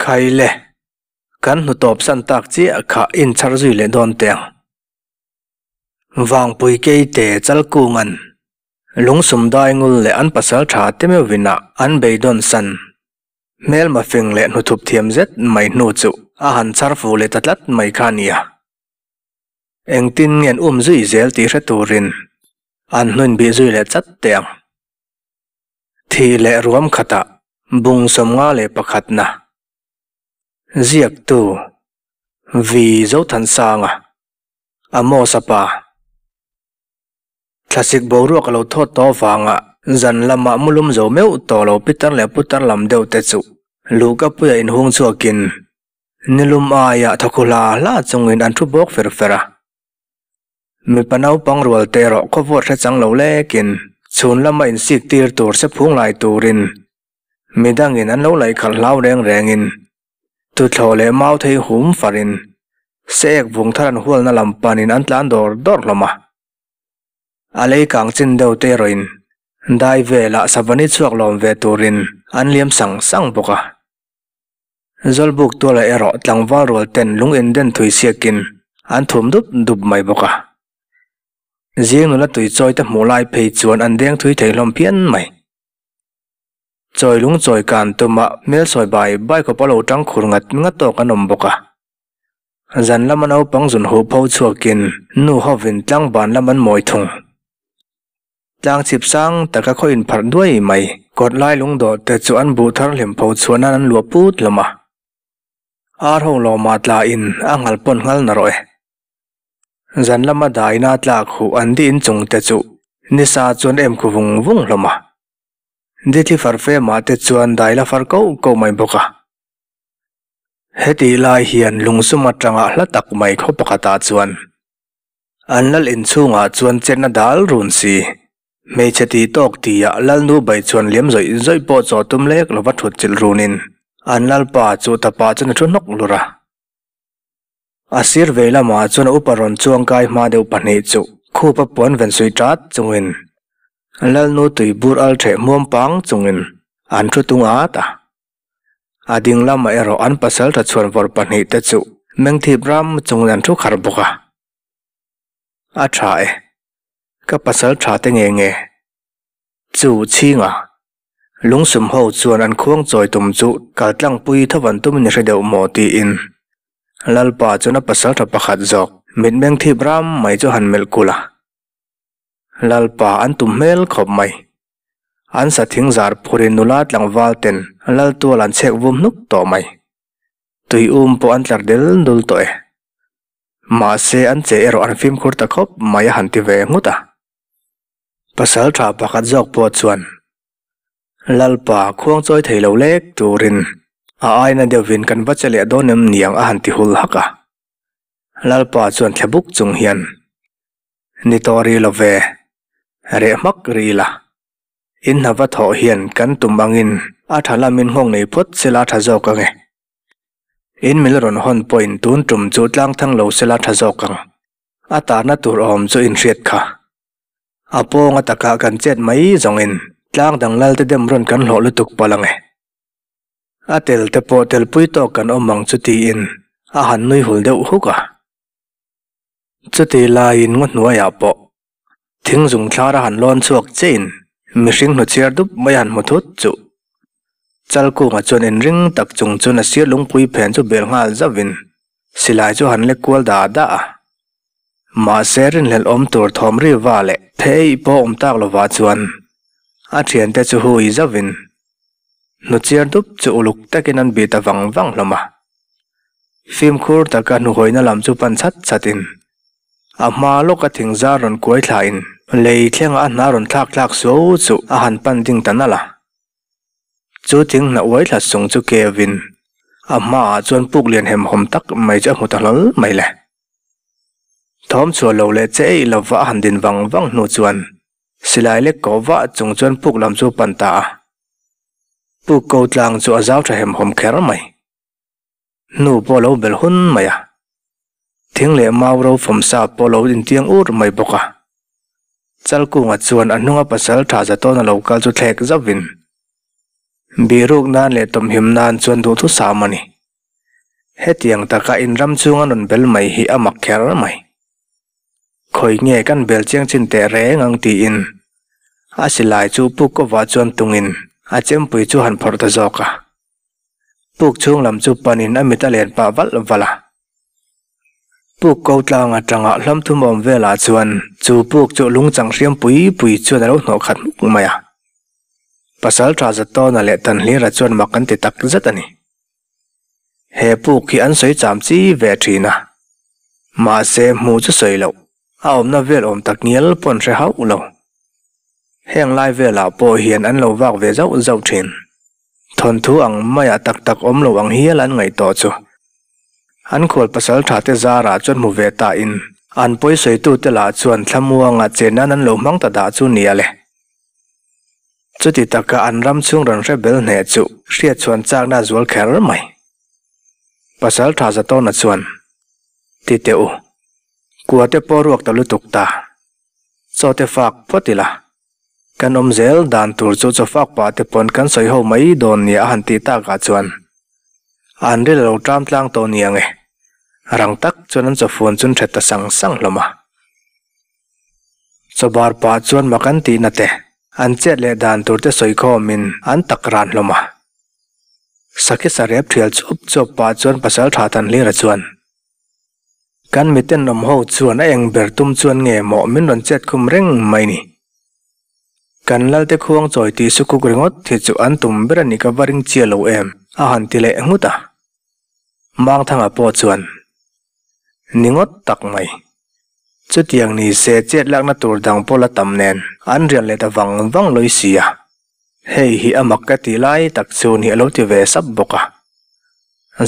Khaile, kan hnu tawp san tak chiah kha inchhar zui leh dawn teh ang. Vangpui keite Chalkunga'n lungsum daingul leh an pasal tha te meuhvin ah an beidawn san. Hmelma fing leh hnuthup thiam zet mai hnu chu a han chhar fu leh ta tlat mai kha a nia. Engtin nge an um zui zel tih hre turin an hnuin bih zui leh chat teh ang. Thih leh ruam khatah bung 51 na ziaktu Vi Zothansanga Amos-a pa. Thlasik boruak a lo thawt tawh avanga zan lamah mulum zo meuh tawh lo pitar leh putar lam deuh te chu luhkapuia inhung chhuakin nilum aia thawkhu hla hla chungin an thu bawk fer fer a. Mipa naupang rual te erawh khawvawt hre chang lo lekin chhun lama insik tir tur se phung lai turin midangin an lo laih khalh hlau reng rengin tuthlawh leh mau thei hum farin se ek vung thar an hualna lam panin an tlan dawr dawr hlawm a. A lei kang chin deuh te erawhin dai velah savani chhuak lawm ve turin an liam sang sang bawk a. Zawlbuk tualah erawh tlangval rual ten lung inden thui siakin an thum dup dup mai bawk a. Zing nula tui chawi te hmuh lai phei chuan an deng thui thei hlawm phian mai. Chawi lung chawi kan tuma hmel sawi bai bai khawp a lo tang khur ngat ngat tawk an awm bawk a. Zan lama naupang zun huh pho chhuakin nu hovin tlangban lam an mawi thung. Tlang chhip sang taka khaw inpharh duai mai. Kawt lai lungdawh te chu an buh thar hlim pho chhuah nan an luah put hlawm a. Ar ho lawmah tla in a ngal pawn nghal na rawh e. Zan lama daina tlak huh an di inchung te chu nisa chuan em khu vung vung hlawm a. Dithli farfe mah te chuan dai la far koh koh mai bawk a. Hetih lai hian lungsum atanga hla tak mai khaw pakhatah chuan An lal inchhungah chuan chetna dal run si. Hmeichhe tih tawk tia Lalnu bai chuan liam zawih zawih pawh chaw tum lek lova thut chilh runin an lalpa chu tapa chuan a thu hnawk lur a. A sir vei lamah chuan a upa rawn chuangkai hma deuh pahnih chu khupa puan ven suih tat chungin Lalnu tui bur al theh hmuam pang chungin an thu tung at a. A ding lamah erawh an pasal tha chhuan vawr pahnih te chu mengthip ram chungin an thu khar bawk a. A tha e. Ka pasal tha te nge nge. Chu chhinga. Lungsum ho chuan an khuang chawi tum chu kal tlangpui thavan tumin i hre deuh maw tiin Lalpa chuan a pasal tha pakhat zawk mitmeng thip ram mai chu han melh kulh a. Lalpa an tum hmel khawp mai. An sa thing zar phurin nula tlangval ten lal tual an chhek vum hnuk tawh mai. Tui um pawh an tlar del dul tawh e. Mahse an che erawh an fimkhur ta khawp mai a han ti ve nghut a. Pasal tha pakhat zawk pawh chuan Lalpa khuang chawi thei lo lek turin a aina deuhvin kan va che leh dawn em niang a han ti hul hak a. Lalpa chuan thle buk chung hian Ni tawh ri lo ve, reh hmak ri la. In hna va thawh hian kan tum angin a tha lamin nghawng nei phawt sela tha zawk ang e. In mil rawn hawn pawhin tun tum chu tlang thang lo sela tha zawk ang. A tarna tur awm chu in hriat kha. A pawnga takah kan chet mai zawngin tlang dang lal te dem rawn kan hlawh lutuk palh ang e. A tel te pawh telpui tawk kan awm ang chu tiin a han nui hul deuh huk a. Chuti laiin ngaw hnuaiah pawh thing zung thlar a han lawn chhuak chiahin mihring hnuchhiar dup mai a han hmu thut chuh. Chalkunga chuan inring tak chung chuan a sir lungpui phen chu bel nghal zauhin silai chu han lek kual da da a. Mahse rinhlelh awm tur thawm ri va leh phei pawh awm tak lovah chuan a thiante chu hui zauhin hnuchhiar dup chu uluk takin an bih ta vang vang hlawm a. Fimkhur taka hnuhawina lam chu pan chat chatin a hma lawka thingzar rawn kuai thlain lei thlenga a hna rawn thlak thlak suau chu a han pan ding ta nalh a. Chu thing hna uai thla sung chu kevin a hmaah chuan puk lian hemhawm tak mai chu a hmu ta hlawl mai le. Thawm chhuah lo leh che eih lova a han din vang vang hnu chuan silai lek kawh vah chung chuan puk lam chu a pan ta a. Puk ko tlang chu a zau tha hemhawm kher mai. Hnu pawh lo bel hun mai a, thing leh mau ro fawm sa pawh lo intiang ur mai bawk a. Chalkunga chuan a hnunga pasal tha za tawn a lo kal chu thlek zauhin, Bihruk nan leh tawmhim nan chuan duhthu sam a ni. Hetiang taka in ram chhunga rawn bel mai hi a mak kher mai. Khawi nge kan bel chiang chin teh reng ang tiin a silai chu puk kawvah chuan tungin a chempui chu han phawrh ta zawk a. Puk chhung lam chu panin a mit a len pah valh valh a. Puk ko tlang atanga hlawm thum awm velah chuan chu puk chu lungchang hriam pui pui chuan a lo hnawh khat hmuk mai a. Pasal tha Zatawna leh Tanhlira chuan mak an ti tak zet a ni. He puk hi an sawi cham chi ve thin a. Mahse hmuh chu sawi loh, a awmna vel awm tak ngial pawn hre hauh lo. Heng lai velah pawh hian an lo vak ve zauh zauh thin. Thawnthu ang maiah tak tak awm lo ang hial an ngaih tawh chu. An khual pasal tha te zarah chuan hmu ve ta in an pawi sawitute lah chuan thlamuanga chen nan an lo hmang ta dah chu nia le. Chuti taka an ram chhung rawn hre bel hneh chu hriat chhuan chakna a zual kher mai. Pasal tha Zatawna chuan, Ti teh u, kua te pawh ruak ta lutuk ta. Chaw te fak phawt ila. Kan awm zel dan tur chu chaw fak pah te pawn kan sawi ho mai dawn nia a han tih takah chuan an ril a lo ṭam tlang tawh nia nge. Rang tak chuan an chawfun chu an ṭhet ta sang sang hlawm a. Chawbar pah chuan mak an tihna te, an chet leh dan tur te sawi khawmin an tak ran hlawm a. Sakhi sarep thial chuap chuap pah chuan pasal tha Thanhlira chuan, Kan mitenawm ho chuan a eng ber tum chuan nge maw min rawn chet khum reng mai ni. Kan Lalte khuang chawi tih sukuk ringawt hi chu an tum ber a ni ka va ring chia lo em, a han ti leh nghut a. Mangthanga pawh chuan, Ni ngawt tak mai. Chutiang ni se chet lakna tur dang pawh la tam nen an rian leh ta vang vang lawi si a. Hei hi a mak ka tih lai tak chu ni a lo ti ve sap bawk a.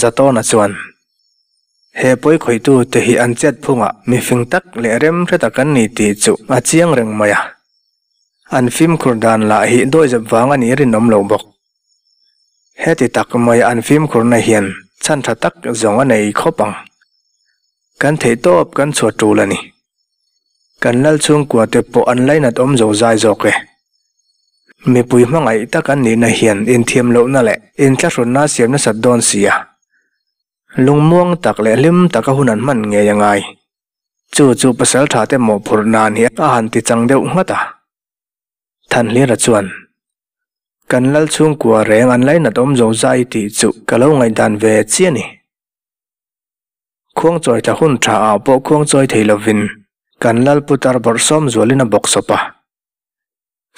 Zatawna chuan, He pawi khawihtu te hi an chet phungah mifing tak leh rem hre tak an ni tih chu a chiang reng mai a. An fimkhur dan lah hi dawizep vang a nih rinawm lo bawk. Heti tak mai an fimkhurna hian chhan tha tak zawng a nei khawp ang. Kan theih tawp kan chhuah tul a ni. Kan lal chhungkua te pawh an lainat awm zo zai zawk e. Mipui hmangaih tak an nihna hian inthiam lohna leh inthlahrunna siam nasat dawn si a. Lungmuang tak leh hlim taka hun an hman ngei a ngai. Chu chu pasal tha te mawhphurh nan hi a han ti chang deuh nghat a. Thanhlira chuan, Kan lal chhungkua reng an lainat awm zo zai tih chu ka lo ngaihdan ve chiah a ni. Khuangchawi thla hun tha ah pawh khuangchawi thei lovin kan lal putar bawrhsawm zualin a bawk sawp a.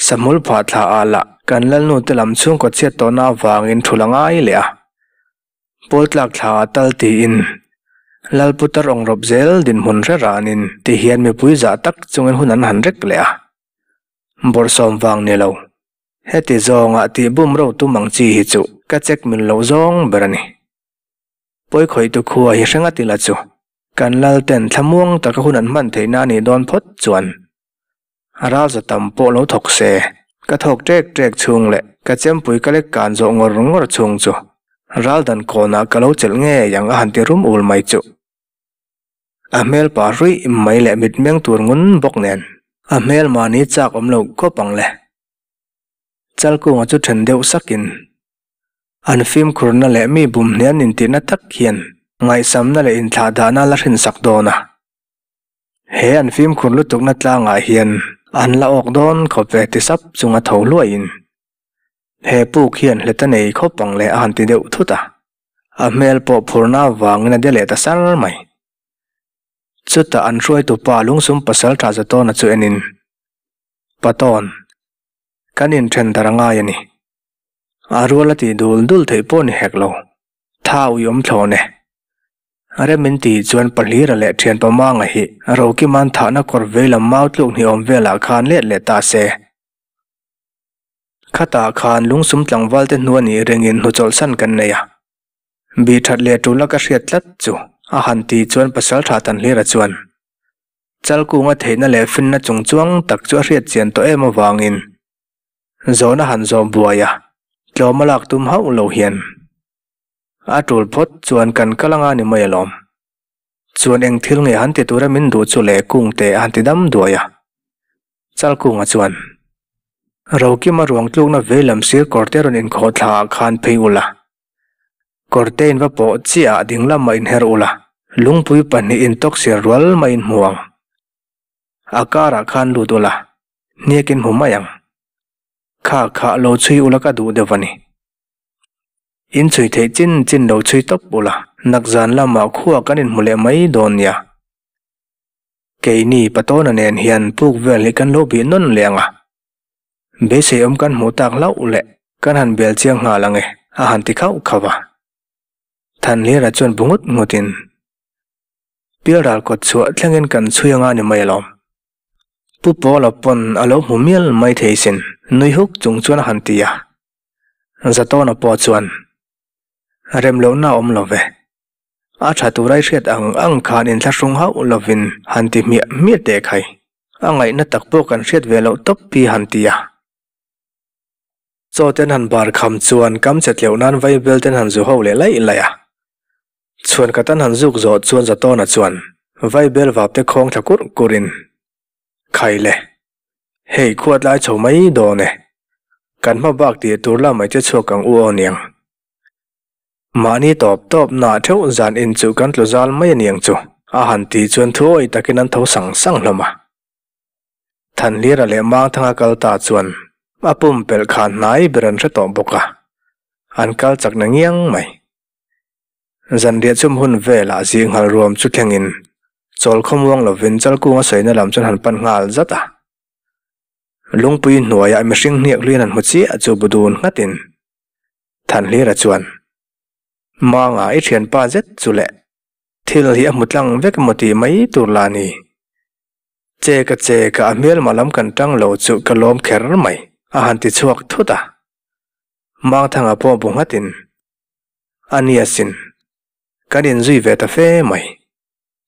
Sahmul phah thla ah lah kan lalnu te lam chhungkaw chhiat tawhna avangin thul a ngai leh a. Pawl tlak thla ah tal tiin lal putar awngrawp zel dinhmun hre ranin tihian mipui zah tak chungin hun an han rek leh a. Bawrhsawm vang ni lo. Heti zawngah tih bum ro tum ang chi hi chu ka check mil loh zawng ber a ni. Pawi khawih tu khua hi hre ngat ila chu kan lal ten thlamuang taka hun an hman theihna a nih dawn phawt chuan ral za tam pawh lo thawk se ka thawk ṭek ṭek chhung leh ka chempui ka lek kan zawh ngawr ngawr chhung chu ral dan kawnah ka lo chelh ngei ang a han ti rum ul mai chu. A hmel pa ruih mai leh mitmeng tur ngun bawk nen a hmel mahni chak awm lo khawp ang le. Chalkunga chu then deuh sakin an fimkhurna leh mi bumhne an intihna tak hian ngaihsamna leh inthlahdahna la hrinsak dawn a. He an fimkhur lutukna tlangah hian an la awk dawn khawp ve ti sap chunga tho hluaiin he puk hian hlet a nei khawp ang le a han ti deuh thut a. A hmel pawh phurna avangin a de leh ta sar mai. Chutah an hruaitupa lungsum pasal tha Zatawna chu enin, Patawn, kan inthen dar a ngai a ni. A rual a tih dul dul theih pawh ni hek lo. Tha ui awm thlawn e. Rem in tih chuan Pahlira leh thian Pamanga hi Rokima'n thahna kawr veilam mau tluk hnih awm velah khan let leh ta se. Khatah khan lungsum tlangval te hnu a nih ringin hnuchawlhsan kan nei a. Bih that leh tul a ka hriat tlat chu a han tih chuan Pasaltha Tanhlira chuan Chalkunga theihna leh finna chungchuang tak chu a hriat chian tawh em avangin Zawhna han zawh buai a, tlawm a lak tum hauh lo hian a tul phawt chuan kan kal anga ni mai alawm. Chuan eng thil nge han ti tura min duh chu leh kung te a han ti dam duai a. Chalkunga chuan Rokima ruang tlukna veilam sir kawr te rawn inkhawh thla ah khan phei ul a. Kawrte in va pawh chiah ah ding lamah inher ula, lungpui pahnih intawk sir rual mai in hmu ang. A karah khan lut ula, hniak in hmu mai ang. Kha kha lo chhui ula ka duh deuh a ni. In chhui theih chin chin lo chhui tawp ula, nakzan lamah khua kan inhmu leh mai dawn nia. Keini Patawna nen hian puk vel hi kan lo bih nawn leh ang a. Beisei awm kan hmuh tak hlauh leh kan han bel chiang nghal ang e, a han ti khauh khauh a. Thanhlira chuan bu ngut ngutin, Pialral kawt chhuah thlengin kan chhui anga ni mai alawm. Pu Pawla pawn a lo hmu mial mai thei sin, nui huk chung chuan a han ti a. Zatawna pawh chuan, Rem lohna a awm lo ve. A tha tura i hriat ang ang khan inthlahrung hauh lovin han ti hmiah hmiah teh khai. A ngaihna tak pawh kan hriat ve loh tawp hi han ti a. Chaw ten han bar kham chuan kam che tleuh nan vaibel ten han zu ho leh laih laih a. Chhuan ka tan han zuk zawh chuan Zatawna chuan vaibel vap te khawng thla kurh kurhin, Khai le, hei khuat lai chho mai dawn e. Kan hma bak tih tur lamah i che chhuak ang u aw niang. Mahni tawp tawp nah theuh zan in chu kan tlu zal mai a niang chu, a han tih chuan thuawi takin an tho sang sang hlawm a. Thanhlira leh Mangthanga kal ta chuan a pumpelh khan hnai ber an hre tawh bawk a, an kal chak na ngiang mai. Zanriah chum hun velah zinghal ruam chu thlengin chawl khawmuang lovin Chalkunga sawina lam chuan han pan nghal zat a. Lungpui hnuaiah mihring hniak hluiin han hmu chiah chu bu dun nghatin Thanhlira chuan, Manga i thianpa zet chu leh thil hi a hmu tlang vek emaw tih mai tur la ni. Che ka che ka a hmelma lam kan tang lo chu ka lawm kher mai, a han ti chhuak thut a. Mangthanga pawh bu nghatin, A ni asin, kan inzui ve ta fe mai.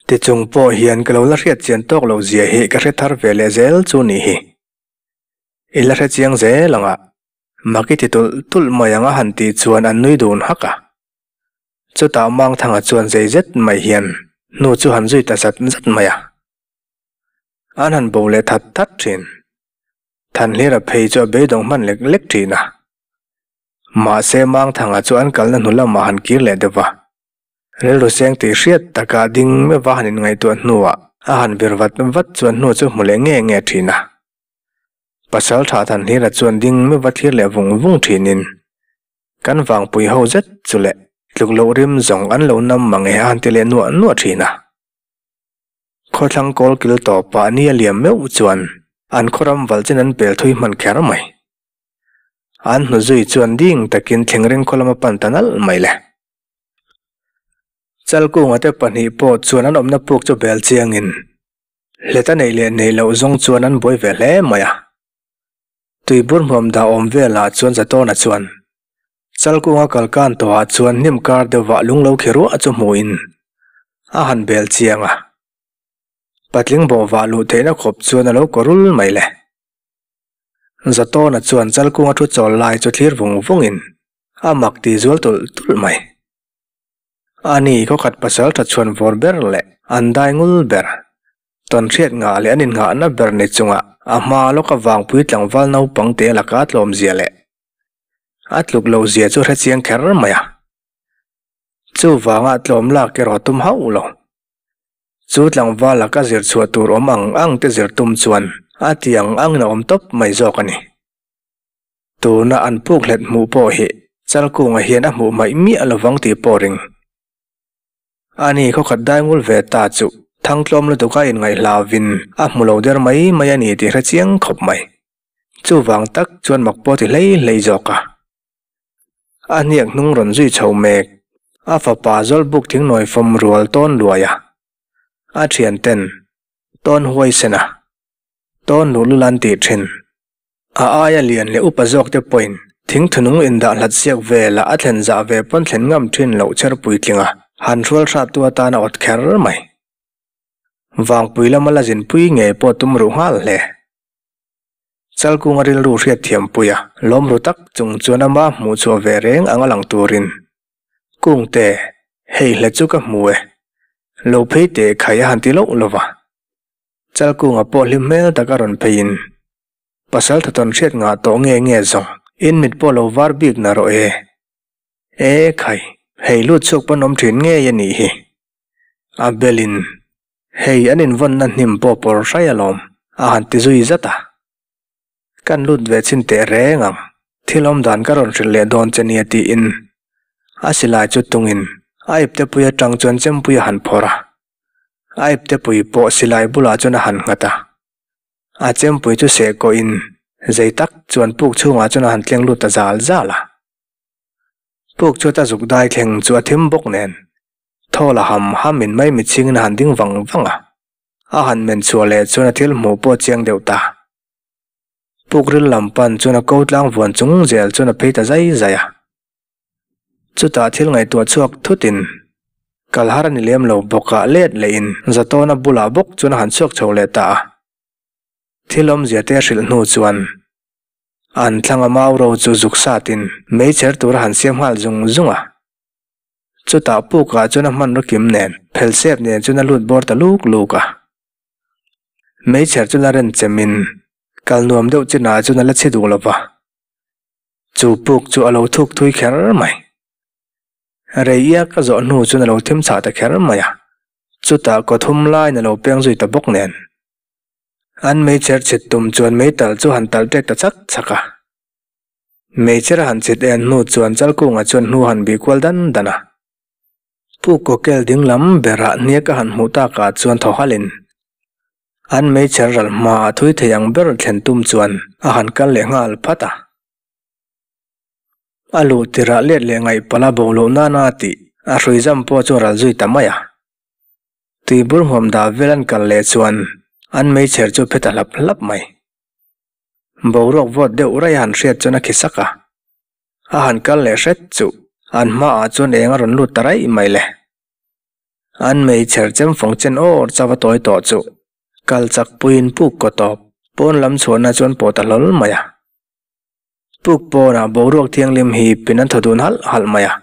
Tichung pawh hian ka lo la hriat chian tawk loh zia hi ka hre thar ve leh zel chu nih hi. I la hre chiang zel ang a. Mak i ti tulh tulh mai ang a han tih chuan an nui dun hak a. Chutah Mangthanga chuan zei zet mai hian hnu chu han zui ta zat zat mai a. An han bo leh that that thin. Thanhlira phei chu a beidawng hman lek lek thin a. Mahse Mangthanga chu an kalna hnu lamah han kir leh deuh va. Rilru seng tih hriat takah ding meuh va han inngaihtuah hnuah a han vir vat vat chuan hnu chu hmu leh nge nge thin a. Pasal tha Thanhlira chuan ding meuh va thlir leh vung vung thinin, Kan vangpui ho zet chu leh tluk loh rim zawng an lo nam mang e a han ti leh nuah nuah thin a. Khawthlang kawl kil tawpah ni a liam meuh chuan an khawram valh chin an pel thui hman kher mai. An hnu zui chuan ding takin thlengring khaw lama pan ta nalh mai le. Chalkunga te pahnih pawh chuan an awmna puk chu bel chiangin Hlet a neih leh neih loh zawng chuan an buai ve hle mai a. Tuibur hmuam dah awm velah chuan Zatawna chuan Chalkunga kalkan tawhah chuan hnim kar deuhvah lung lo khi ruah chu hmuhin a han bel chiang a. Patling bawhvah luh theihna khawp chuan a lo kaw rul mai le. Zatawna chuan Chalkunga thu chawl lai chu thlir vung vungin a mak ti zual tulh tulh mai. Ani khawkhat pasal tha chhuan vawr ber leh an dai ngul ber, tawn hriat nghah leh an innghahna ber ni chunga a hma lawka vangpui tlangval naupang te laka tlawm zia leh a tluk lo zia chu hre chiang kher mai a. Chuvanga tlawm lak erawh tum hauh lo. Chu tlangval laka zir chhuah tur awm ang ang te zir tum chuan a ti ang angin a awm tawp mai zawk a ni. Tuna an puk hlet hmuh pawh hi Chalkunga hian a hmuh hmaih miah lovang tih pawh ring. Ani khawkhat daingul ve ta chu thangtlawm lutuk a inngaihhlavin a hmu lo der mai mai a ni tih hre chiang khawp mai. Chuvang tak chuan mak pawh ti hlei hlei zawk a. A hniak hnung rawn zui chho mek. A fapa Zawlbuk thingnawi fawm rual tawn luai a. A thianten tawn huaisen a. Tawn luh lul an tih thin. A aia lian leh upa zawk te pawhin thingthunung indah hlat siak velah a thlen zah ve pawn thlen ngam thin loh cher puitling a, han hrual hrattu atan a awt kher mai. Vangpui lama la zinpui ngei pawh tum ruh nghal hle. Chalkunga rilru hriatthiampui a, lawm ru tak chung chuan ama hmuh chhuah ve reng anga lang turin, Kungte, hei hle chu ka hmu e. Lo phei teh khai a han ti loh lo va. Chalkunga pawh hlim hmel tak a rawn pheiin, Pasal thatawn hriat ngah tawh nge nge zawng, in mit pawh lo var bik na rawh e. E khai! Hei lut chhuak pawn awm thin ngei a nih hi. A belin, Hei an invawnna hnim pawh pawr hrai alawm, a han ti zui zat a. Kan lut ve chhin teh reng ang, thil awm dan ka rawn hrilh leh dawn che nia tiin a silai chu tungin a iptepui atang chuan chempui a han phawrh a. A iptepui pawh silai bulah chuan a han nghat a. A chempui chu seh kawhin zei tak chuan puk chhungah chuan a han tleng lut ta zal zal a. Puk chu ta zuk dai thleng chu a thim bawk nen thaw la ham ham in mai mitchhingin a han ding vang vang a. A han men chhuah leh chuan a thil hmuh pawh chiang deuh ta. Puk ril lam pan chuan a ko tlang vuan chung zel chuan a phei ta zai zai a. Chutah thil ngaihtuah chhuak thutin kal har a ni lem lo bawkah let lehin Zatawna bulah bawk chuan a han chhuak chho leh ta a. Thil awmzia te a hrilh hnu chuan an thlanga mau ro chu zuk satin meichher tur a han siam nghal zung zung a. Chutah pukah chuan a hmanraw kim nen phelsep nen chuan a lut bawr ta luk luk a. Meichher chu la ren chemin kal nuam deuh chinah chuan a la chhi duh lo va. Chu puk chu a lo thuk thui kher mai. Rei iak a zawh hnu chuan a lo thim chhah ta kher mai a. Chutah kawthum laiin a lo peng zui ta bawk nen. An meichher chhit tum chuan meital chu han talh ṭek ta chak chak a. Meichher a han chhit en hnu chuan Chalkunga chuan hnu han bih kual dan dan a. Pu Kawkel ding lam berah hniak a han hmuh takah chuan thaw halin an meichher ral hmaah thui thei ang ber thlen tum chuan a han kal leh nghal phat a. A luh tirah let leh ngaih palh a bo loh nana tih a hrui zam pawh chu a ral zui ta mai a. Tuibur hmuam dah vel an kal leh chuan an meichher chu a phe ta hlap hlap mai. Boruak vawt deuh raih a han hriat chuan a khi sak a. A han kal leh hret chu an hmaah chuan eng a rawn lut ta raih mai le. An meichher chem fawng chen awr chauh a tawi tawh chu kal chak puiin puk kaw tawp pawn lam chhuahna chuan pawh ta hlawl mai a. Puk pawnah boruak thianghlim hi pin an thaw dun halh halh mai a.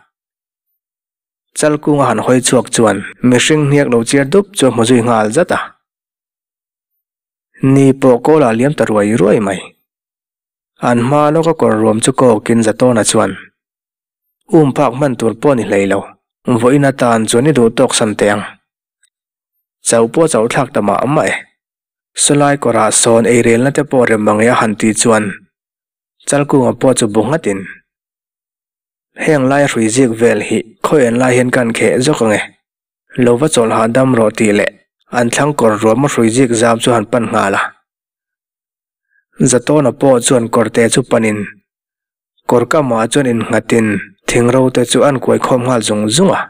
Chalkunga han hawi chhuak chuan mihring hniak lo chiar dup chu a hmu zui nghal zat a. Ni pawh kawl ah liam ta ruai ruai mai. An hma lawka kawr ruam chu kawkin Zatawna chuan, Um phak hman tur pawh ni hlei lo, vawiin atan chuan i duh tawk san teh ang. Chauh pawh chauh thlak ta mah mah e. Sawlai kawrah sawn eirelna te pawh rem ang e a han tih chuan Chalkunga pawh chu bu nghatin, Heng laia hrui zik vel hi khawi en lai hian kan kheh zawk ang e. Lo va chawlh hahdam rawh tih leh an thlang kawr ruam a hrui zik zam chu han pan nghal a. Zatawna pawh chuan kawrte chu panin kawr kamah chuan innghatin thing ro te chu an kuai khawm nghal zung zung a.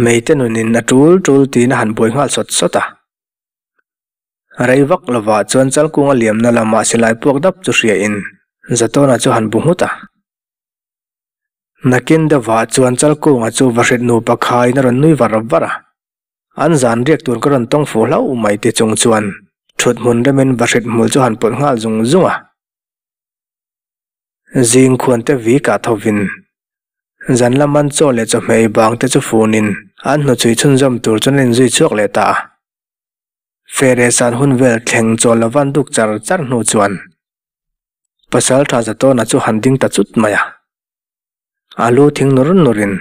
Meite nunin a tul tul tiin a han buai nghal sawt sawt a. Rei vak lovah chuan Chalkunga liamna lamah silai puak dap chu hriain Zatawna chu han bu nghut a. Nakin deuhah chuan Chalkunga chu Vahrit nupa khaiin a rawn nui var var a. An zan riak tur ka rawn tawng fuh hlauh mai ti chung chuan thut hmun remin Vahrit hmul chu han pawlh nghal zung zung a. Zing khuan te vi kah thovin zan lam an chaw leh chawhmeh ei bang te chu funin an hnuchhui chhunzawm tur chuan an inzui chhuak leh ta a. Fere san hun vel thleng chawl lova an duk char char hnu chuan Pasal tha Zatawna chu han ding ta chut mai a. A lu thing nur nurin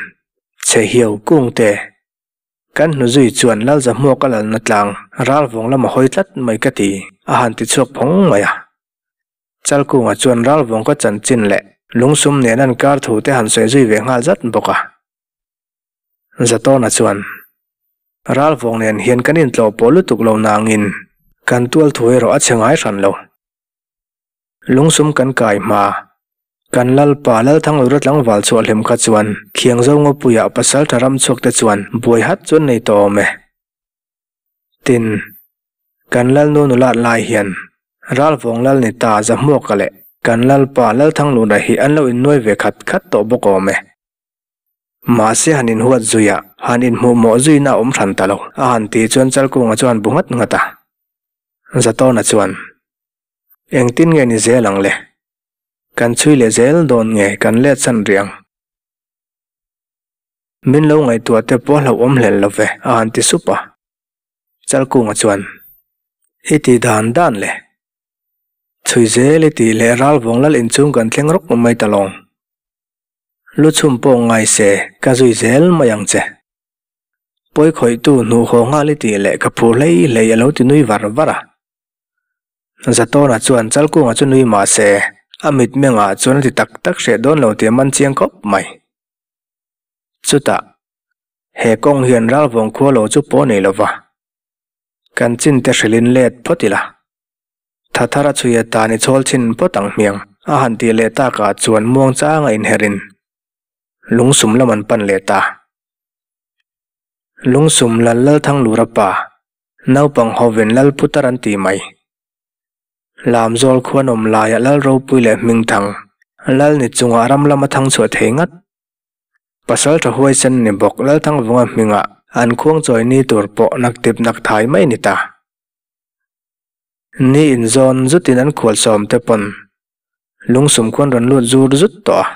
chhe hiau kung te kan hnu zui chuan Lalza hmuak a lalna tlang ralvawng lam a hawi tlat mai ka ti a han ti chhuak phawng mai a. Chalkunga chuan ralvawng ka chanchin leh lungsum nen an kar thu te han sawi zui ve nghal zat bawk a. Zatawna chuan, Ralvawng nen hian kan intlawh pawh lutuk lo nangin kan tual thu erawh a chhe ngai hran lo. Lungsum kan kai hma. Kan Lalpa Lalthanglura tlangval chhuah hlim kha chuan Khiangzo Ngawpuiah pasaltha ram chhuak te chuan buai hat chu an nei tawh awm e. Tin, kan Lalnu nulat lai hian Ralvawng Lal ni ta Zahmuaka leh kan Lalpa Lalthanglura hi an lo innuai ve khat khat tawh bawk awm e. Mahse han inhuat zuia han inhmuhmawh zuina a awm hran ta lo a han tih chuan Chalkunga chuan bu nghat nghat a. Zatawna chuan. Engtin nge ni zel ang le? Kan chhui leh zel dawn nge kan let san rih ang? Min lo ngaihtuah te pawh a hlauhawm hlel lo ve, a han ti sup a. Chalkunga chuan, I ti dan dan le. Chhui zel i tih leh Ralvawng lal inchhung kan thleng rawk mai ta lawng. Lu chhum pawh ngai se ka zui zel mai ang che. Pawi khawihtu hnuh haw nghal i tih leh ka phur hlei hlei a lo ti nui var var a. Zatawna chuan Chalkunga chu nui mah se a mitmengah chuan a ti tak tak hreh dawn lo tih a man chiang khawp mai. Chutah, he kawng hian ralvawng khua lo chu pawh nei lova, kan chin te hrilhin let phawt ila. Thathar a chhui atan i chhawl chhin phawt ang hmiang a han tih leh takah chuan muang changa inherhin lungsum lam an pan leh ta. Lungsum lal Lalthanglura pa, naupang hovin Lalputar an ti mai. Lamzawl khuan awm laiah Lal ropui leh hmingthang, Lal ni chungah ram lama thang chhuah thei ngat. Pasal tha huaisen ni bawk Lalthangvunga hmingah an khuangchawi ni tur pawh naktip nak thai mai ni ta. Ni inzawn zutin an khual sawm te pawn lungsum khuan rawn lut zur zut tawh a.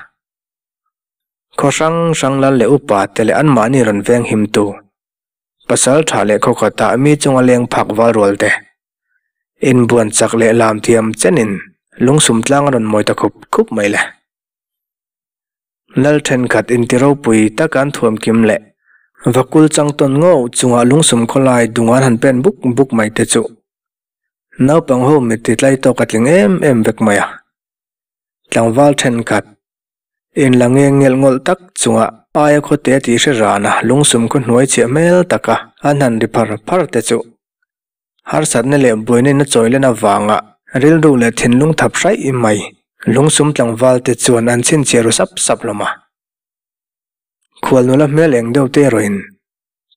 Khaw hrang hrang lal leh upa te leh anmahni rawn veng himtu pasal tha leh khaw khatah mi chunga leng phak val rual te inbuan chak leh lam thiam chenin lungsum tlang a rawn mawi ta khup khup mai le. Lal thenkhat inti ropui taka an thuam kim leh vakul chang tawn ngawh chungah lungsum khawlai dung an han pen buk buk mai te chu naupang ho mitti tlai tawk a tling em em vek mai a. Tlangval thenkhat In la ngeng ngelh ngawlh tak chungah aia khawte tih hre rana lungsum khaw hnuai chhiah hmel taka an han ri phar phar te chu harsatna leh buaina in a chawi len avanga rilru leh thinlung thap hraih mai lungsum tlangval te chuan an chhinchhiah ru sap sap hlawm a. Khual nula hmel eng deuh te erawhin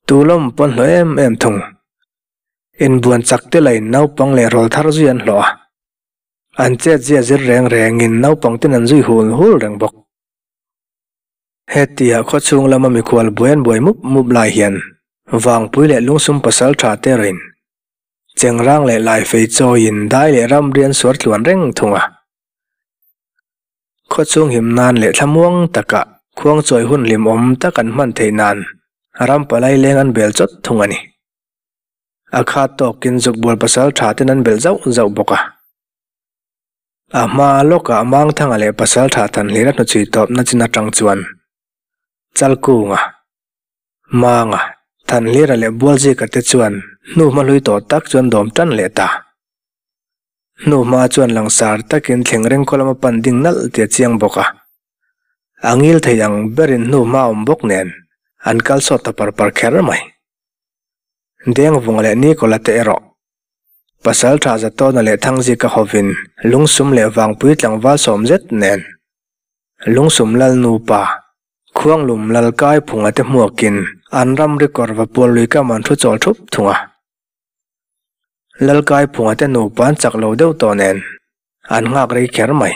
tu lawm pawn hlawh em em thung. Inbuan chak te lain naupang leh rawl thar zui an hlawh a. An chet zia zir reng rengin naupang ten an zui hul hul reng bawk. Hetia khaw chhung lama mikhual buai an buai mup mup lai hian Vangpui leh Lungsum pasal tha te rin Chengrang leh Laifei chawiin dai leh ramri an suar tluan reng thung a. Khaw chhung him nan leh thlamuang taka khuang chawi hun hlimawm tak an hman theih nan ram palai leng an bel chawt thung a ni. A khat tawkin zukbual pasal tha ten an belh zauh zauh bawk a. A hma lawkah Mangthanga leh pasal tha Thanhlira hnuchhui tawpna chin atang chuan Chalkunga, Manga, Thanhlira leh Bualzika te chuan hnuhma hlui tawh tak chu an dawm tan leh ta. Hnuhma chuan langsar takin thleng reng khaw lama pan ding nalh tih a chiang bawk a. A ngil thei ang berin hnuhma a awm bawk nen an kal sawt ta par par kher mai. Dengvunga leh Nikola te erawh Pasal tha Zatawna leh Thangzika hovin Lungsum leh Vangpui tlangval sawm zet nen Lungsum Lal nupa Khuanglum Lal Kaiphunga te hmuakin an ram rikawr va pual lui kam an thu chawl thup thung a. Lal Kaiphunga te nupa an chak lo deuh tawh nen an nghak rei kher mai.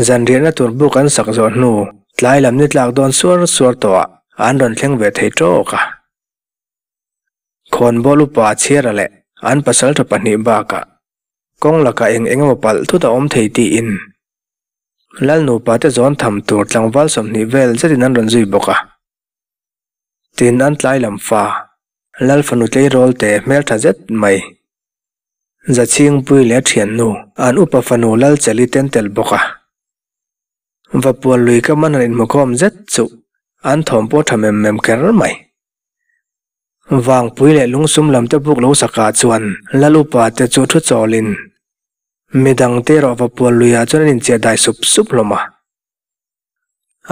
Zanriahna tur buk an sak zawh hnu tlai lam ni tlak dawn suar suar tawhah an rawn thleng ve thei tawk a. Khawnbawl upa chhiara leh an pasaltha pahnih bakah kawng lakah eng eng emaw palh thut a awm thei tiin Lal nupa te zawn tham tur tlangval 20 vel zetin an rawn zui bawk a. Tin an tlai lam fa Lal fanu tleirawl te hmeltha zet mai. Zachhingpui leh a thiannu an upa fanu Lalcheli ten tel bawk a. Vapual lui ka man han inhmukhawm zet chu an thawm pawh tha mem mem kher mai. Vangpui leh lungsum lam te buk lo saka chuan Lal upa te chu thu chawlin midang te erawh Vapual luiah chuan an inchiah dai sup sup hlawm a.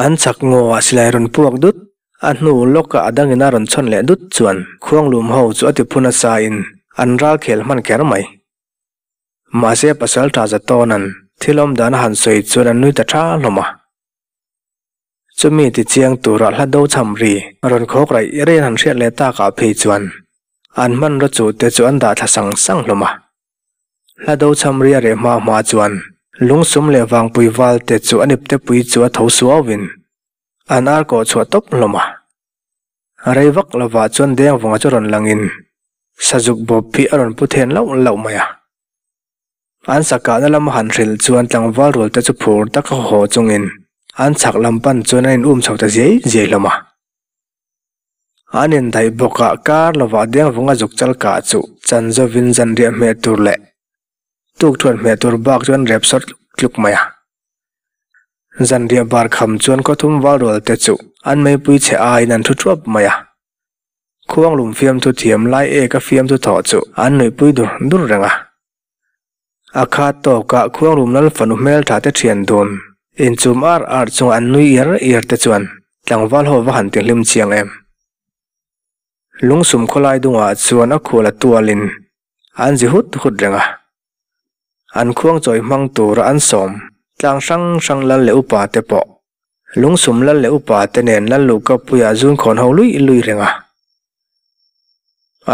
An chhak ngaw ah silai rawn puak dut, a hnu lawkah a dangin a rawn chhawn leh dut chuan khuanglum ho chu a ti phu nasa in an ral khel hman kher mai. Mahse pasal tha za tawnan thil awm dan a han sawi chuan an nui ta tha hlawm a. Chumi ti chiang turah hla do cham ri rawn khawk raih raih an han hriat leh takah phei chuan an hmanraw chuh te chu an dah thla sang sang hlawm a. Hla do cham ri a reh hma hma chuan lungsum leh vangpui val te chu a nipte pui chu a tho suauin an ar kawh chhuah tawp hlawm a. Rei vak lovah chuan Dengvunga chu rawn langin sazuk bawp hi a rawn pu then lauh lauh mai a. An sakahna lama han hrilh chuan tlangval rual te chu phur taka haw chungin an chhak lam pan chuan an in um chho ta ziai ziai hlawm a. An indaih bawkah kar lovah Dengvunga zuk chal kah chu chan zawin zanriah hmeh tur leh tukthuan hmeh tur bak chu an rep sawt tluk tluk mai a. Zanriah bar kham chuan khawthum val rual te chu an meipui chhe aiin an thu thuap mai a. Khuanglum fiamthu thiam lai eka fiamthu thawh chu an nuihpui dur dur reng a. A khat tawkah Khuanglum lal fanu hmeltha te thian dun inchum ar ar chunga an nui iar iar te chuan tlangval ho va han ti hlim chiang em. Lungsum khawlai dungah chuan a khual a tualin an zi hut hut reng a. An khuangchawi hmang tura an sawm tlang hrang hrang lal leh upa te pawh Lungsum lal leh upa te nen lal luhkapuiah zunkhawn ho lui lui reng a.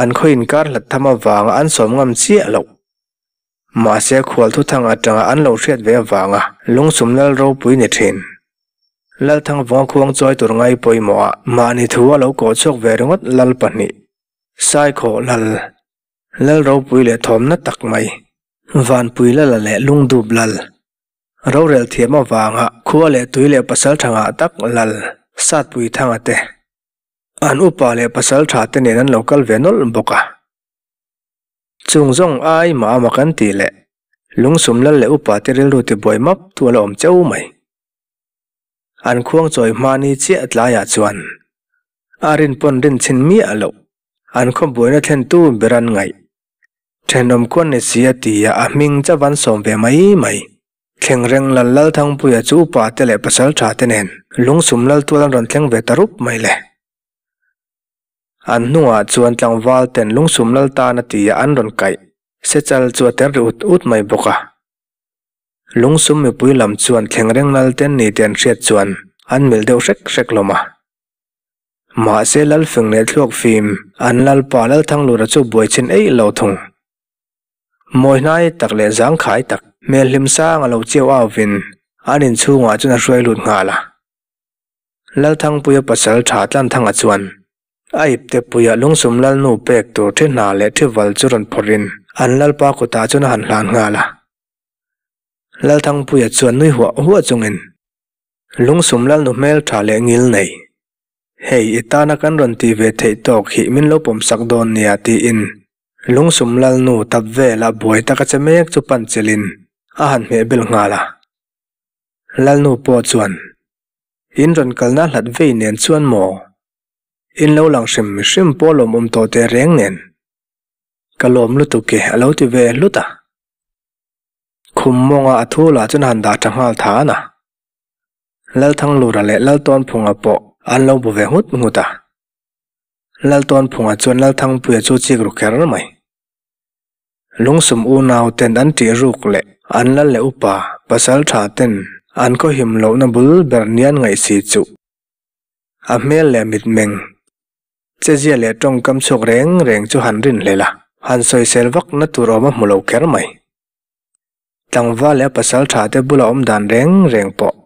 An khaw inkar hlat tham avanga an sawm ngam chiah loh. Mahse khual thuthang atanga an lo hriat ve avanga Lungsum lal ropui ni thin. Lalthangvunga khuang chawi tur ngai pawimawhah mahni thu a lo kawh chhuak ve ringawt lal pahnih, Saikhawh lal, lal ropui leh thawmna tak mai, Vanpui lala leh Lungdup lal. Rorel thiam avanga khua leh tui leh pasal tha ngah tak lal Satpui Thanga te, an upa leh pasal tha te nen an lo kal ve nawlh bawk a. Chung zawng ai mah ama kan tih leh lungsum lal leh upa te rilru tibuai map tu a la awm cheu mai. An khuang chawi hma ni chiah tlaiah chuan a rin pawn rin chhin miah loh an khawbuaina thlentu ber an ngaih. Thenawm khuan ni si a ti a, a hming chauh an sawm ve mai mai. Thleng reng lal Lalthangpuia chu upa te leh pasal tha te nen lungsum lal tual an rawn thleng ve ta rup mai le. An hnungah chuan tlangval ten lungsum lal tan a ti a an rawn kaih sechal chu a ter ri ut ut mai bawk a. Lungsum mipui lam chuan thleng reng lal ten ni te an hriat chuan an mil deuh hrek hrek hlawm a. Mahse Lalfeng leh thluak fim an Lalpa Lalthanglura chu buai chin eih lo thung. Mawi hnai tak leh zangkhai tak hmel hlim sang a lo chiau auvin an inchhungah chuan a hruai lut nghal a. Lalthangpuia pasal tha Tlanthanga chuan a ipte puiah lungsum Lalnu pek tur thi hna leh thi val chu rawn phawrhin an Lalpa kutah chuan a han hlan nghal a. Lalthangpuia chuan nui huah huah chungin Lungsum Lalnu hmel tha leh ngil nei. Hei, i tana kan rawn tih ve theih tawk hi min lo pawm sak dawn nia tiin Lungsum Lalnu tap vela buai taka che mek chu pan chelin a han hmeh bel nghal a. Lalnu pawh chuan, In rawn kalna hlat vei nen chuan maw? In lo lang hrim hrim pawh lawmawm tawh teh reng nen. Ka lawm lutuk e a lo ti ve hlut a. Khum mawnga a thu lah chuan a han dah tha nghal than a. Lalthanglura leh Laltawnphunga pawh an lo bu ve nghut nghut a. Laltawnphunga chuan Lalthangpuia chu chik ru kher mai. Lungsum unau ten an ṭih ruk leh an lal leh upa pasal ṭha ten an khawhim lohna bul ber nian ngaih si chu a hmel leh mitmeng chezia leh ṭawngkam chhuak reng reng chu han rinhlel a, han sawisel vak na tur awm a hmu lo kher mai. Tlangval leh a pasal tha te bula awm dan reng reng pawh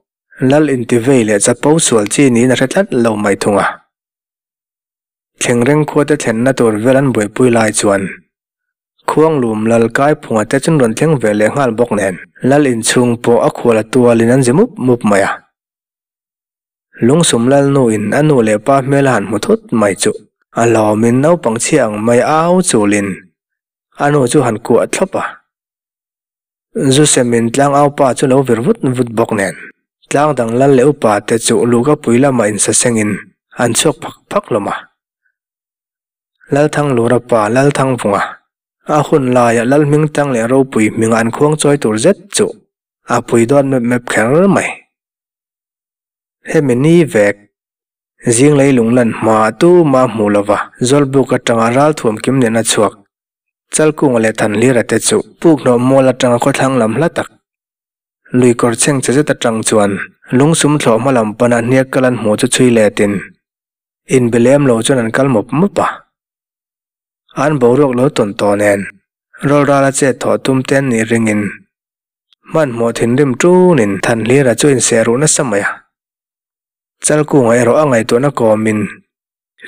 Lal intivei leh chapo sual chi niin a hre tlat lo mai thung a. Thleng reng khua te thlenna tur vel an buaipui lai chuan Khuanglum Lal Kaiphunga te chuan rawn thleng ve leh nghal bawk nen Lal inchhung pawh a khual a tualin an zi mup mup mai a. Lungsum Lalnu in a nu leh pa hmel a han hmu thut mai chu a lawmin naupang chhia ang mai au chulin a nu chu han kuah thlawp a. Zusemin tlangau pa chu lo vir vut vut bawk nen, tlang dang lal leh upa te chu luhkapui lamah insasengin an chhuak phak phak hlawm a. Lalthanglura pa Lalthangvunga, a hun laiah Lalhmingtang leh Ropui hminga an khuang chawi tur zet chu a pui dawn mep mep kher mai. Hemi ni vek, zing leilung lan hma tuma hmu lova Zawlbuk atanga ralthuam kim nen a chhuak Chalkunga leh Thanhlira te chu puk hnawh mual atanga khawthlang lam hla tak lui kawr chheng che zet atang chuan lungsum thlawh hma lam pana hniak kal an hmuh chu chhui letin inbe lem lo chuan an kal mawp mawp a. An boruak lo tawn tawh nen rawlrala chet thawh tum te an nih ringin hmanhmawh thinrim tunin Thanhlira chu inseh ruh nasa mai a. Chalkunga erawh a ngaihtuahna kawmin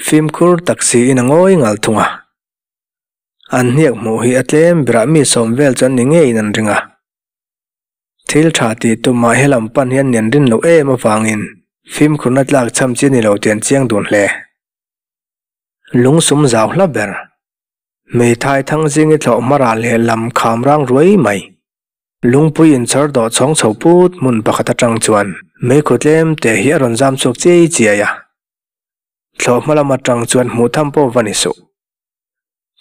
fimkhur tak siin a ngawi ngal thung a. An hniak hmuh hi a tlem berah mi sawm vel chuan ni ngeiin an ring a. Thil tha tih tumah he lam pan hian nen rin loh em avangin fimkhurna tlak chham chi a ni lo tih an chiang dun hle. Lungsum zau hla ber. Hmeithai thangzingi thlawh hmara leh lam kham rang ruai mai. Lungpui inchawr dawh chhawng chho put hmun pakhat atang chuan meikhu tlem te hi a rawn zam chhuak chiai chiai a. Thlawh hma lam atang chuan hmuh tham pawh va ni suh.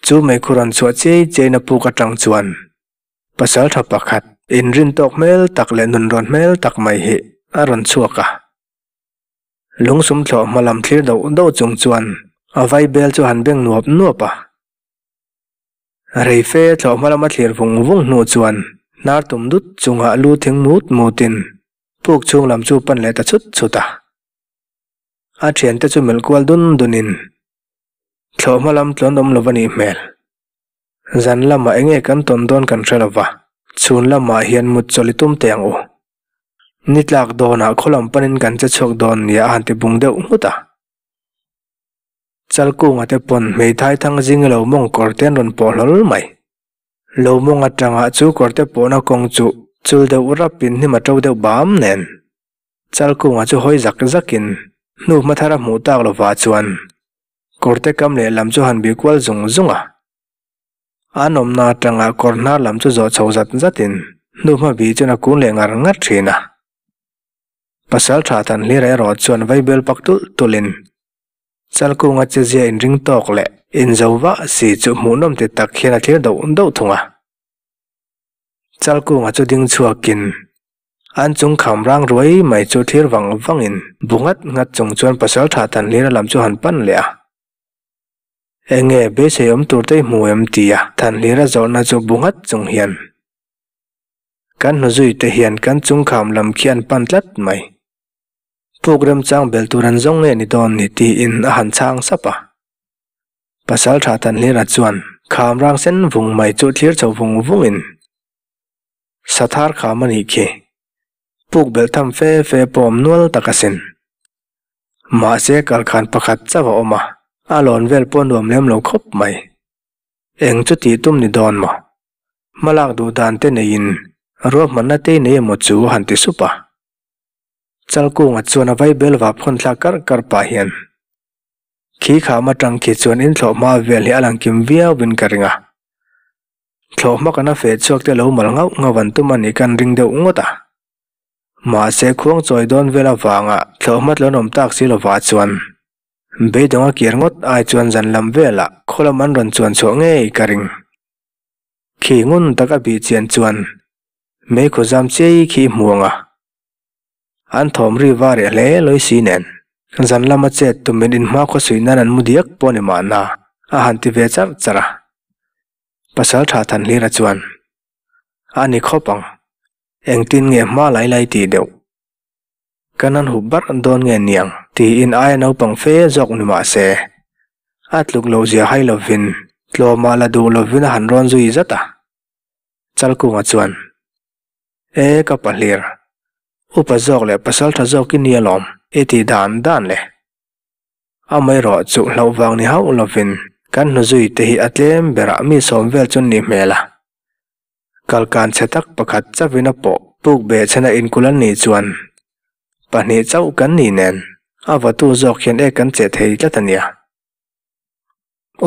Chu meikhu rawn chhuah chiai chiaina puk atang chuan pasal tha pakhat inrin tawk hmel tak leh nunrawn hmel tak mai hi a rawn chhuak a. Lungsum thlawh hma lam thlir doh doh chung chuan a vaibel chu han beng nuap nuap a. Reife thlawh hma lama thlir vung vung hnu chuan hnar tum dut chungah lu thing mut mutin puk chhung lam chu pan leh ta chut chut a. A thiante chu melh kual dun dunin thlawh hma lam tlawn awm lo a nih hmel. Zan lamah enge kan tawn dawn kan hre lova, chhun lamah hian mut chawlh i tum teh ang u. Ni tlak dawnah khaw lam panin kan che chhuak dawn nia a han ti bung deuh nghut a. Chalkunga te pawn hmeithai thang zing lo mawng kawr te an rawn pawh hlawl mai. Lo mawng atanga chu kawr te pawhna kawng chu chul deuh rapin hnim a to deuh bam nen. Chalkunga chu hawi zak zakin hnu hma thar a hmuh tak lovah chuan kawr te kam lehlam chu han bih kual zung zung a. An awmna atanga kawr hnar lam chu zawh chho zat zatin hnu hma bih chuan a kun leh ngar ngar thin a. Pasal tha than hlir erawh chuan vaibel pak tulh tulhin Chalkunga chezia inring tawk leh inzo vah si chu hmuhnawm ti tak hian a thlir doh doh thung a. Chalkunga chu ding chhuakin an chung kham rang ruai mai chu thlir vang vangin bu nghat nghat chung chuan Pasaltha Thanhlira lam chu han pan leh a. Enge beisei awm tur te i hmu em tia Thanhlira zawhna chu bu nghat chung hian kan hnuzui te hian kan chung kham lam khi an pan tlat mai. Puk remchang bel tur an zawng nge ni dawn ni tiin a han chhang sap a. Pasal tha Tanhlira chuan kham rang sen vung mai chu thlir chho vung vungin Sathar kham a nih khi. Puk belh tham fe fe pawh awm nual tak asin. Mahse kalkhan pakhat chauh a awm a, a lawn vel pawh nuam lem lo khawp mai. Eng chu tih tum ni dawn maw? Hmalak duh dan te neiin ruahmanna te nei emaw chu a han ti sup a. Chalkunga chuan a vaibel vap hawn thlak karh karh pah hian, Khi kham atang khi chuan in thlawh hma vel hi a lang kim viau in ka ring a. Thlawh hma kana feh chhuak te lo mal nghauh nghauh an tum a nih kan ring deuh ngawt a. Mahse khuang chawi dawn vel avanga thlawh hma tlawn awm tak si lovah chuan beidawng a kir ngawt ai chuan zan lam velah khaw lam an rawn chuan chhuah ngei ka ring. Khi ngun tak a bih chian chuan meikhaw zam chiai khi hmu ang a. An thawm ri va reh hle lawi si nen zan lama chet tumin inhma khawsuih nan an mu diak pawh ni mahna a han ti ve charh charh a. Pasal tha Thanhlira chuan, A ni khawp ang, engtin nge hma lai lai tih deuh? Kan han hup barh dawn nge niang? tiin aia naupang fe zawk ni mah se, a tluk loh zia hai lovin tlawmah la duh lovin a han rawn zui zat a. Chalkunga chuan, E ka pahlir, upa zawk leh pasal tha zawk i ni alawm i tih dan dan le. Amaherawh chu hlauh vang ni hauh lovin kan hnuzui te hi a tlem berah mi sawm vel chu an nih hmel a. Kalkan chhe tak pakhat chauhin a pawh puk beh chhena inkulh an nih chuan pahnih chauh kan nih nen a vatu zawk hian e kan cheh thei tlat a nia.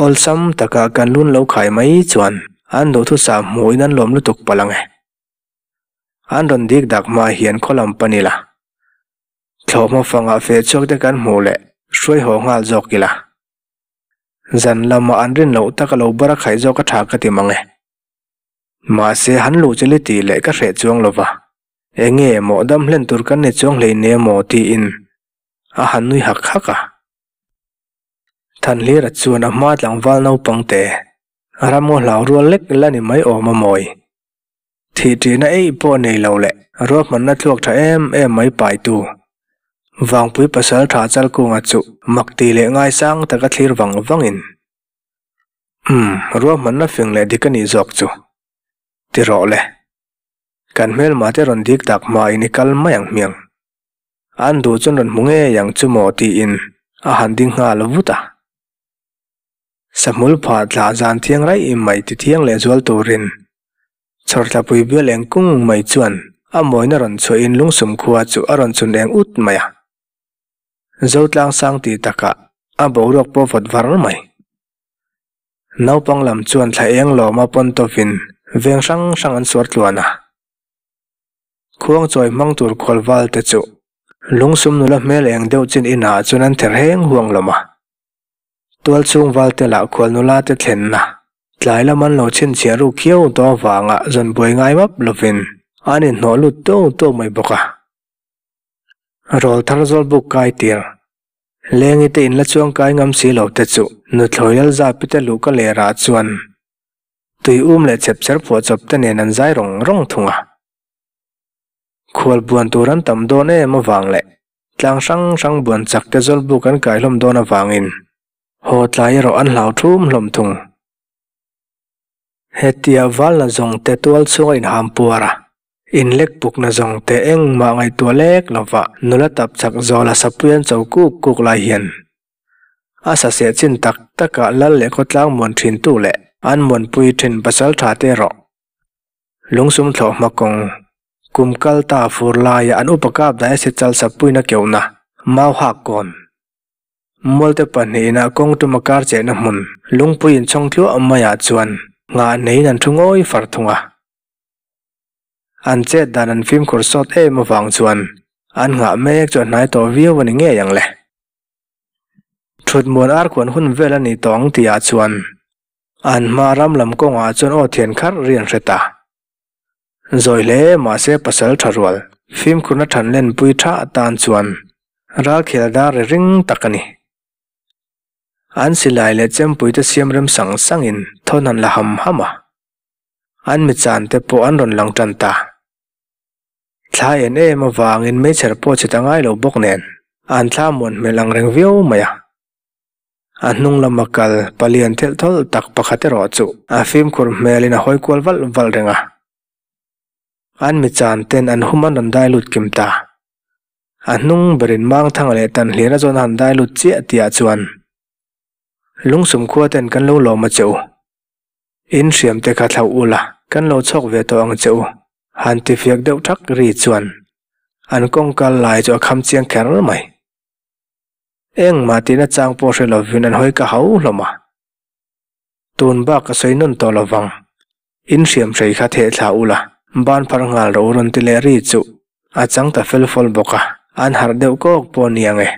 Awlsam taka kan lun lo khai mai chuan an duhthusam hmuhin an lawm lutuk palh ang e. An rawn dik dak hma hian khaw lam pan ila, thlawhhma fangah feh chhuak te kan hmuh leh hruai haw nghal zawk ila. Zan lama an rin loh tak a lo bar a khaih zawk a tha ka ti mang e. Mahse han luh chali tih leh ka hreh chuang lova, enge maw dam hlen tur kan ni chuang hlei ne maw tiin a han nui hak hak a. Thanhlira chuan a hma tlangval naupang te ramngaw hlau rual lek la ni mai awm a mawi. Thih ṭihna eih pawh nei lo leh ruahmanna thluak ṭha em em mai paitu Vangpui pasal ṭha Chalkunga chu mak ti leh ngaisang taka thlir vang vangin, Umm, ruahmanna fing leh dik a nih zawk chu. Ti rawh le. Kan hmelma te rawn dik tak hmain i kal mai ang hmiang. An duh chuan rawn hmu ngei ang chu maw tiin a han ding nghal vut a. Sahmul phah thlah zan thiang raih mai ti thiang leh zual turin Chhawrthlapui bial eng kung mai chuan a mawina rawn chhuahin lungsum khua chu a rawn chhun eng ut mai a. Zotlang sang ti takah a boruak pawh vawt var mai. Naupang lam chuan thla eng lawma pawn tawpin veng hrang hrang an suar tluan a. Khuangchawi hmang tur khualval te chu lungsum nula hmel eng deuh chin inah chuan an ther heng huang lawm a. Tualchhung valte lah khual nula te thlenna tlai lam an lo chhinchhiah ruk khiau tawh avanga zawn buai ngai map lovin an inhnawh lut tuau tuau mai bawk a. Rawl thar zawl buk kai tir Lengi te inla chuang kai ngam si lo te chu nuthlawi lal zapi te luhka lerah chuan tui um leh chep cher phuah chawp te nen an zai rawng rawng thung a. Khual buan tur an tam dawn em avang leh tlang hrang hrang buan chak te zawlbuk an kai hlawm dawn avangin haw tlai erawh an hlau thum hlawm thung. Hetia valna zawng te tual chhunga inham puar a, inlek pukna zawng te engmah ngaihtuah lek lova nula tap chak zawla sapui an cho kuk kuk lai hian a saseh chin tak takah lal leh khawtlang muan thintu leh an muanpui thin pasal tha te erawh Lungsum thlawh hma kawng, kum kal ta fur laia an upa kap dai a si chal sappuina keuhna, mau hak kawn. Mualte pahnihin kawng tuma kar chehna hmun, lungpui inchhawng tluah maiah chuan nghah neiin an thu ngawi far thung a. An chet dan an fimkhur sawt em avang chuan an nghah mek chu a hnai tawh viau a ni ngei ang le. Thutmuan arkhuan hun vel a ni tawh ang tihah chuan An hma ram lam kawngah chuan aw thian kharh ri an hre ta. Zawi hle mahse pasal tha rual, fimkhurna than lenpui tha atan chuan ralkhel dar ri ring tak a ni. An silai leh chempui te siam rem sang sangin thawn han la ham ham a. An michan te pawh an rawn lang tan ta. Thla en em avangin meichher pawh chhe ta ngai lo bawk nen an thla muan hmel ang reng viau mai a. A hnung lama kal palian thelh thawlh tak pakhat erawh chu a fimkhur hmelin a hawi kual valh valh reng a. An mi chan ten an hum an rawn dai lut kim ta. A hnung berin Mangthanga leh Tanhliana zawn a han dai lut chiah tihah chuan Lungsum khua ten kan lo lawm a che u. In hriam te kha thlauh ula kan lo chhawk ve tawh ang che u. Han tifiak deuh thak ri chuan an kawngkal lai chu a kham chiang kher mai. Engmah tihna chang pawh hre lovin an hawi ka hau hlawm a. Tun bak ka sawi nawn tawh lovang. In hriam hrei kha theh thla ula, ban phar nghal rawh u rawn ti leh ri chu a chang ta fel fawl bawk a, an harh deuh kawk pawh a ni ang e.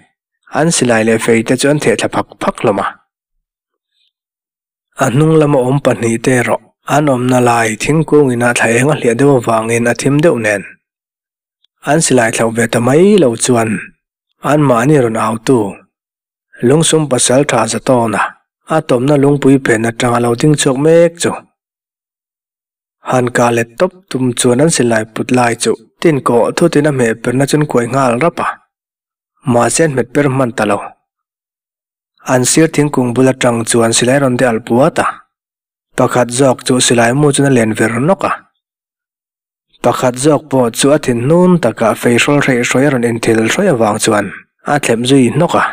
An silai leh fei te chu an theh thla phak phak hlawm a. A hnung lama awm pahnihte erawh an awmna lai thingkung inah thla eng a hliah deuh avangin a thim deuh nen. An silai thlauh ve ta mai lo chuan anmahni rawn autu lungsum pasal tha za tawn a, a tawmna lungpui phen atanga lo ding chhuak mek chu. Han kah let tawp tum chuan an silai put lai chu tin kawh thutin a hmeh perna chuan kuai nghal rap a, mahse an hmet per hman ta lo. An sir thingkung bul atang chuan silai rawn de alh puat a, pakhat zawk chu silai mu chuan a len ver nawk a. Pakhat zawk pawh chu a thin hnun takah fei hrawl hreih hrawi a rawn inthil hrawi avang chuan a thlep zui hnawk a.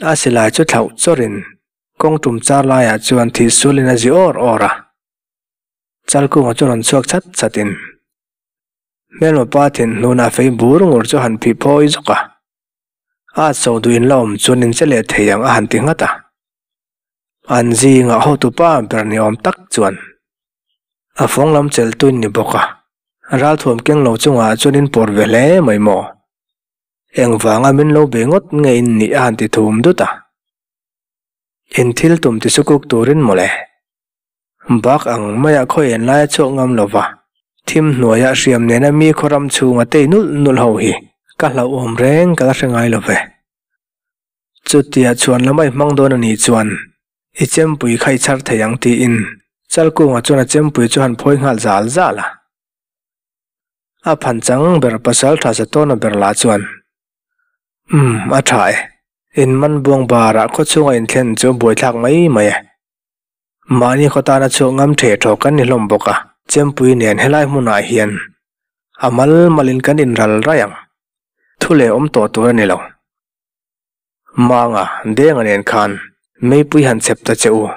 A silai chu thlauh chawrin kawng tum char laiah chuan thih sulin a zi awr awr a. Chalkunga chu rawn chhuak chat chatin hmelma pa thin hnunah fei bur ngur chu a han phih phawi zawk a. A at so duh in la awm chuan in che leh thei ang a han ti nghat a. An zingah hotupa ber ni awm tak chuan a fawng lam chelh tuin ni bawk a, ralthuam keng lo chungah chuan in pawr ve hle mai maw? Engvanga min lo be ngawt nge in nih a han ti thum dut a. In thil tum ti sukuk turin mawle. Bak ang maia khawi en laia chhuak ngam lova, thim hnuaia hriam nena mi khawram chhunga tei nulh nulh ho hi ka hlauhawm reng ka la hre ngai lo ve. Chutia chhuan lam a i hmang dawn a nih chuan i chempui kha i chhar thei ang tiin Chalkunga chuan a chempui chu han phawi nghal zal zal a. A phan chang ber pasal tha sa tawna ber lah chuan, Umm, a tha e. In man buang barah khaw chhunga inthlen chu buaithlak mai mai e. Mahni khaw tana chhuak ngam the thaw kan ni hlawm bawk a, chempui nen helai hmunah hian a mal malin kan inral raih ang. Thu leh awm tawh tur a ni lo. Manga, Denga nen khan meipui han chep ta che u.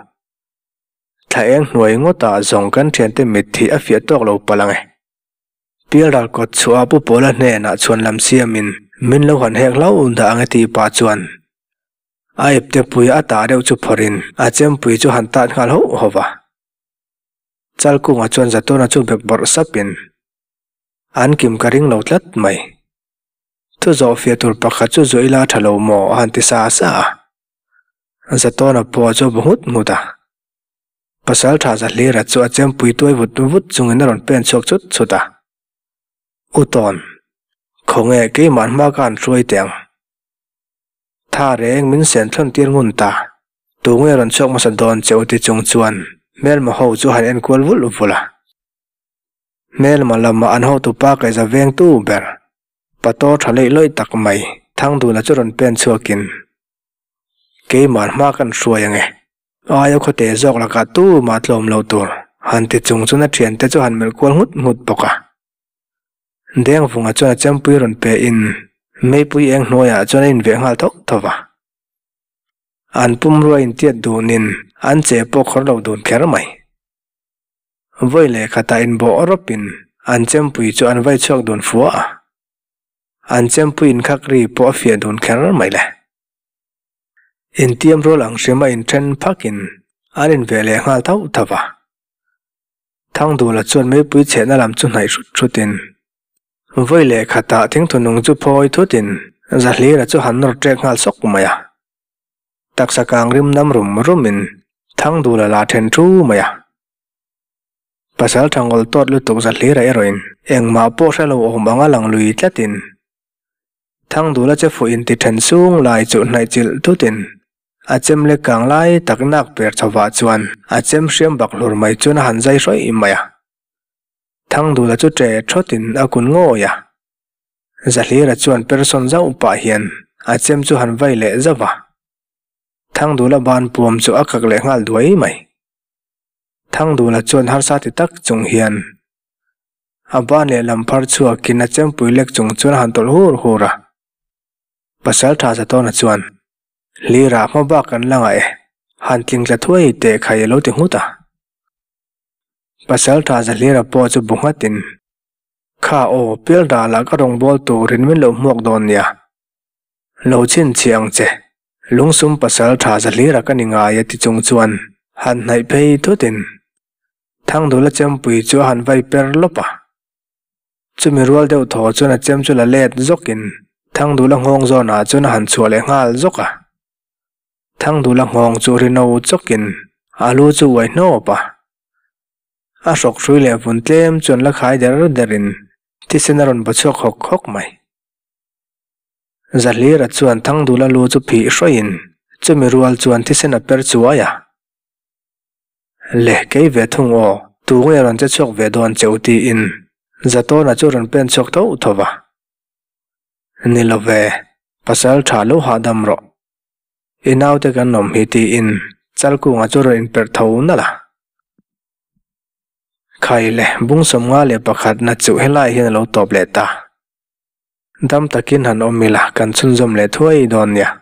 Thla eng hnuai ngawtah zawng kan thiante mitthi a fiah tawk lo palh ang e. Pialral kawt chhuah Pu Pawla hnenah chhuan lam siamin min lo han hek hlauh dah ang e tih pah chuan a ipte pui a tah deuh chu phawrhin a chempui chu han tat nghal hauh hauh va. Chalkunga chuan Zatawna chu bek bawrh sapin. An kim ka ring lo tlat mai. Thu zawh fiah tur pakhat chu zuah ila tha lo maw a han ti sa sa a. Zatawna pawh chu a bu nghut nghut a. Pasal tha Zahlira chu a chempui tuai vut vut chungin a rawn pen chhuak chut chut a. U Tawn, khawnge keimah hma ka han hruai teh ang. Tha reng min sen thlawn tir ngun ta. Tunge rawn chhuak hmasa dawn che u ti chung chuan hmelma ho chu han enkual vulh vulh a. Hmelma lama an hotupa kaihza vengtu ber, Pato tha leih lawih tak mai, Thangduna chu rawn pen chhuakin, Keimah hma kan hruai ange, aia khawte zawk lakah tumah tlawm lo tur, han ti chung chuan a thiante chu han melh kual nghut nghut bawk a. Dengvunga chuan a chempui rawn pe in meipui eng hnuaiah chuan a inveh nghal tho tho va. An pumrua intiat dunin an che pawh khawr lo dun kher mai. Vawi leh khatah inbawh rawpin an chempui chu an vai chhuak dun fua a. An chempui inkhak ri pawh a fiah dun kher mai le. Intiam rual ang hrim a inthen phakin an inveh leh nghal thauh thauh va. Thangdula chuan meipui chhehna lam chu hnaih hrut hrutin vawi leh khatah thingthunung chu phawi thutin Zahlira chu han nawr ṭek nghal sawk mai a. Taksa kang rim nam rum rumin Thangdula la then thu mai a. Pasal thangawl tawt lutuk Zahlira erawhin engmah pawh hre lo awm anga lang lui tlatin Thangdula che fuh inti then sung lai chu hnaih chilh thutin a chem lek kang lai tak nak per chhovah chuan a chem hriam bak hlur mai chuan a han zai hrawih mai a. Thangdula chu ṭe thawtin a kun ngawi a. Zahlira chuan person zauh pah hian a chem chu han vai leh zauh a. Thangdula ban puam chu a kak leh nghal duai mai. Thangdula chuan harsa ti tak chung hian a ban leh lam phar chhuakin a chempui lek chung chuan a han tawlh hur hur a. Pasal tha Zatawna chuan, Hlira hma bak kan la ngah e, han tling tla thuai teh khai a lo ti nghut a. Pasal tha Zahlira pawh chu bu nghatin, Kha aw, pial dalah ka rawngbâwl turin min lo hmuak dawn nia. Lo chhinchhiah ang che, lungsum pasal tha Zahlira ka ni ngai a ti chung chuan han hnaih phei thutin Thangdula chempui chu a han vai per lawp a. Chumi rual deuh thaw chuan a chem chu la let zawkin Thangdula nghawng zawnah chuan a han chhuah leh nghal zawk a. Thangdula nghawng chu rino chawkin a lu chu uai hnawp a. A hrawk hrui leh vun tlem chuan la khai der derin thisen a rawn baw chhuak hawk hawk mai. Zahlira chuan Thangdula lu chu phih hrawih in chumi rual chuan thisen a per chuai a. Le kei ve thung aw, tu nge rawn che chhuak ve dawn che u tiin Zatawna chu rawn pen chhuak tho tho va. Ni lo ve, pasal tha lo hahdam rawh. I naute kan awm hi tiin Chalkunga chu rawn inperh tho nalh a. Khai le, bung 51 na chu helai hian a lo tawp leh ta. Dam takin han awm ila kan chhunzawm leh thuai dawn nia.